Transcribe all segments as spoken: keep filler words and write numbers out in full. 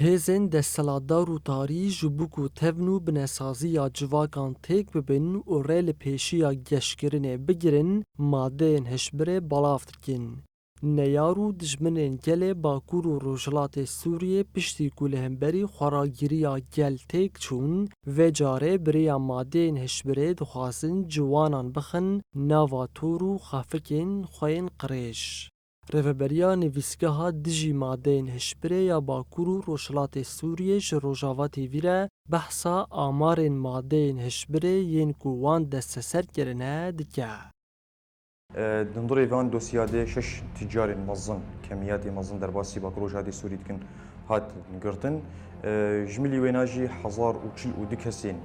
Hêzên desthilatdar û tarî ji bo ku tevn û binesazî ya civakan têk bibin û rê li pêşiya geşkirinê bigirin, madeyên hişbirê belav dikin. Neyar û dijminên gelê Bakur û Rojhilatê Sûriyê piştî ku li hemberî xweragiriya gel têk çûn, vê carê bi rêya madeyên hişbirê dixwazin ciwanan bixin nava tor û xefikên xwe yên qirêj. Rêveberiya Nivîsgeha Dijî Madeyên Hişbirê ya Bakur û Rojhilatê Sûriyê ji Rojava T V re behsa amarên madeyên hişbirê yên ku wan desteser kirine dike. Di hundirê van dosyayê de şeş ticarên mezin, kemiyatê mezin derbasî Bakur Rojhilatê Sûrî dikin, hat girtin. Ji milî wêna jî hezar û çil û du kesên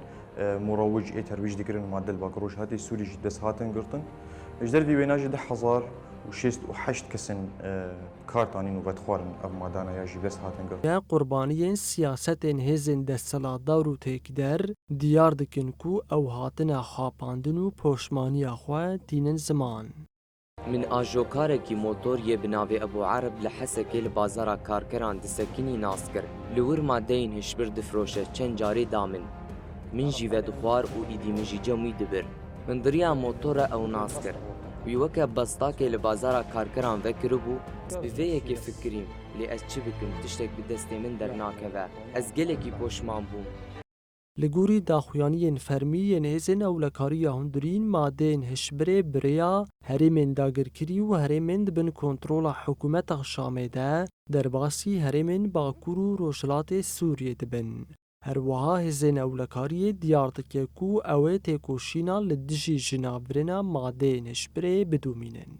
murawij ê terwîj dikirin madde li Bakur Rojhilatê Sûrî ji dest hatin girtin. Ji dervî wêna jî du hezar û şêst û heşt kesên kar tanîn û vedixwarin ev madana ya ji dest hatin girtin. Qurbaniyên siyasetên hêzên desthilatdar û têkder diyar dikin ku ew hatine xapandin û poşmaniya xwe tînin ziman. Min ajokarekî motor yê bi navê Ebû Ereb li Hesekê li bazara karkeran disekinî nas kir. Li wir madeyên hişbir difroşe, çend carê da min. Min jî vedixwar û îdî min ji cem wî dibir. Min di riya motor re ew nas kir. Wî weke bestakê li bazara karkeran vekiribû. Ez bi vê yekê fikirîm, lê ez çi bikim, tiştek bi destê min dernakeve. Ez gelekî poşman bûm. Li gorî daxuyaniyên fermî yên hêzên ewlekariya hundirîn, madeyên hişbirê bi rêya herêmên dagirkirî û herêmên di bin kontrola hikûmeta Şamê de derbasî herêmên Bakur û Rojhilatê Sûriyê dibin. Her wiha hêzên ewlekariyê diyar dike ku ew ê têkoşîna li dijî jinavirina madeyên hişbirê bidomînin.